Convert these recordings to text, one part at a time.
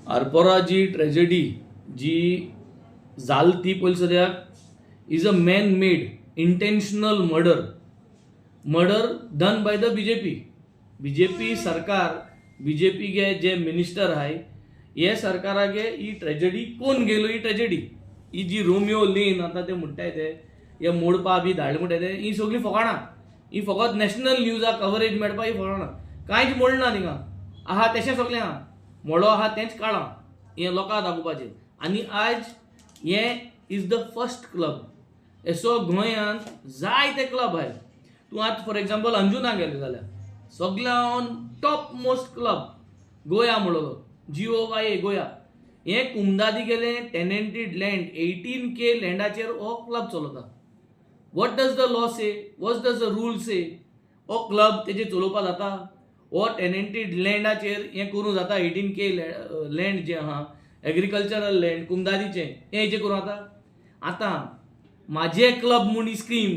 आरपोरा जी ट्रेजडी जी जाल ती पयलीं सद्याक is a man made intentional murder, murder done by the BJP. BJP सरकार, बीजेपी गे जे मिनिस्टर आहाय, हे सरकारागे ही ट्रेजडी कोण गेलो. ही ट्रेजडी, ही जी रोमियो लेन आतां ते म्हणटाय, ते हे मोडपा बी धाडले म्हणटाय, ते ही सगळीं फकाणां. ही फकत नॅशनल न्यूजा कवरेज मेळपा ही फकाणां. कांयच मोडना थिंगा, आहा तशें सगळें आहा. मोडो आहा तेंच काडलां हें लोकांक दाखोवपाचें. आनी आज हें is the first club. असो गोंयांत जायते क्लब आहाय. तूं आतां फॉर एग्जाम्पल अंजुना गेले जाल्यार सगळ्यान टॉप मोस्ट क्लब गोया म्हणलो, GOYA, गोया. हें कुमदादी गेलें टेनेंटेड लँड, 18K लँडाचेर हो क्लब चलता. What does the law say? What does the rule say? हो क्लब तेजेर चलोवपा जाता? हो टेनेंटेड लँडाचेर हें करूं जाता? 18K land जें आहा, एग्रीकल्चरल लँड कुमदादीचें, हें हेजेर करूं जाता? आतां म्हाजें क्लब म्हूण ही स्कीम,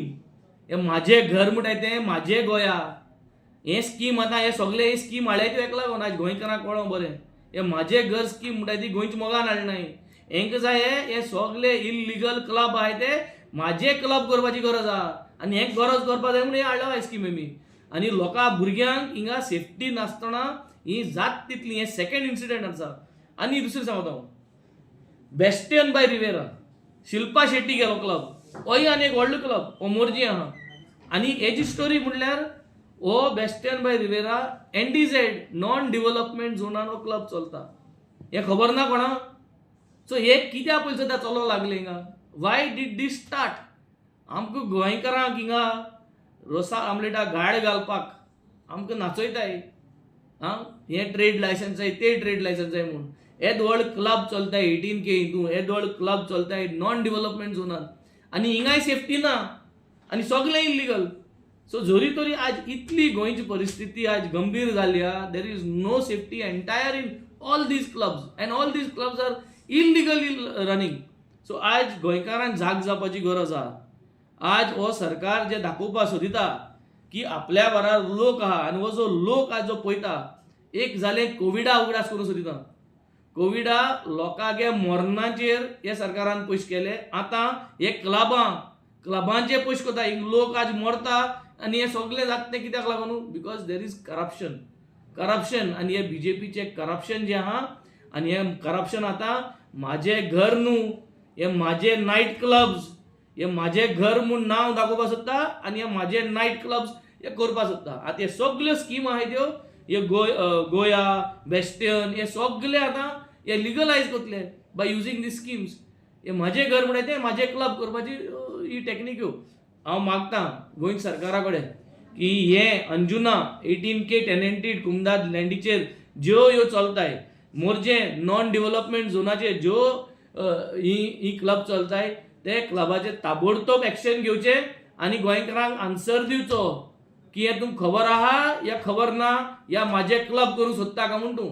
हें म्हाजें घर म्हणटाय तें म्हाजें गोया हें स्कीम. आतां हे सगळे हे स्कीम हाडल्याय त्यो हेका लागून आयज गोंयकारांक कळों बरें, हें म्हाजें घर स्कीम म्हणटाय ती गोंयच्या मोगान हाडनाय. हेंकां जाय हे सगळे इल्लिगल क्लब आहाय ते म्हाजे क्लब करपाची गरज आहा आनी हें गरज करपा जाय म्हणून हें हाडला स्कीम आमी. आनी लोकां भुरग्यांक हिंगा सेफ्टी नासतना ही जात तितली हें सेकंड इन्सिडंट आसा. आनी दुसरें सांगता हांव, बेस्टियन बाय रिवेरा, शिल्पा शेट्टी गेलो क्लब, होय आनी एक व्हडलो क्लब हो मोरजी आहा. आनी हेजी स्टोरी म्हणल्यार हो बेस्टियन बाय रिवेरा एनडीझेड, नॉन डिव्हलपमेंट झोनान हो क्लब चलता, हें खबर ना कोणाक. सो हे कित्याक पयलीं सद्दां चलोवंक लागले हिंगा? Why did this start? आमकां गोंयकारांक हिंगा रोसा आमलेटा गाळ घालपाक आमकां नाचयताय. आं, हें ट्रेड लायसन्स जाय, ते ट्रेड लायसन्स जाय म्हूण येद व्हड क्लब चलता 18K हितून, येद व्हड क्लब चलता नॉन डिव्हलपमेंट झोनान आनी हिंगाय सेफ्टी ना आनी सगळें इल्लिगल. सो जरी तरी आज इतली गोंयची परिस्थिती आज गंभीर जाली आहा, there is no safety entire in all these clubs and all these clubs are illegally running. So आज गोंयकारांक जाग जावपाची गरज आहा. आज हो सरकार जे दाखोवपाक सोदिता की आपल्या बराबर लोक आहा आनी हो जो लोक आज जो पळयता, एक जालें कोविडा उगडास करूंक सोदिता. कोविडा लोकांगे मरणाचेर हे सरकारान पयशे केले. आतां हे क्लबां, क्लबांचे पयशे करता. हिंग लोक आज मरता आनी हे सगळें जाता तें कित्याक लागून? Because there is corruption, corruption. आनी हे बीजेपीचें करप्शन जें आहा आनी हें करप्शन आतां म्हाजें घर न्हू, हे म्हाजे नायट क्लब्स, हे म्हाजें घर म्हूण नांव दाखोवपाक सोदता आनी हे म्हाजे नायट क्लब्स हे करपाक सोदता. आतां हे सगल्यो स्कीम आहाय त्यो, हे गोया, वेस्टर्न, हे सगळे आतां हे लिगलायज करतले बाय युजींग these schemes. हे म्हाजें घर म्हणटा तें म्हाजें क्लब करपाची ही टॅक्निक ह्यो. हांव मागता गोंय सरकारा कडेन की हे अंजुना 18K टेनेंटीड कुमदाद लँडीचेर ज्यो ह्यो चलताय, मोरजे नॉन डिव्हलपमेंट झोनाचेर ज्यो ही ही क्लब चलताय, ते क्लबाचेर ताबडतोब एक्शन घेवचें आनी गोंयकारांक आन्सर दिवचो की हें तुमकां खबर आहा या खबर ना, या म्हाजें क्लब करूंक सोदता काय म्हूण तूं.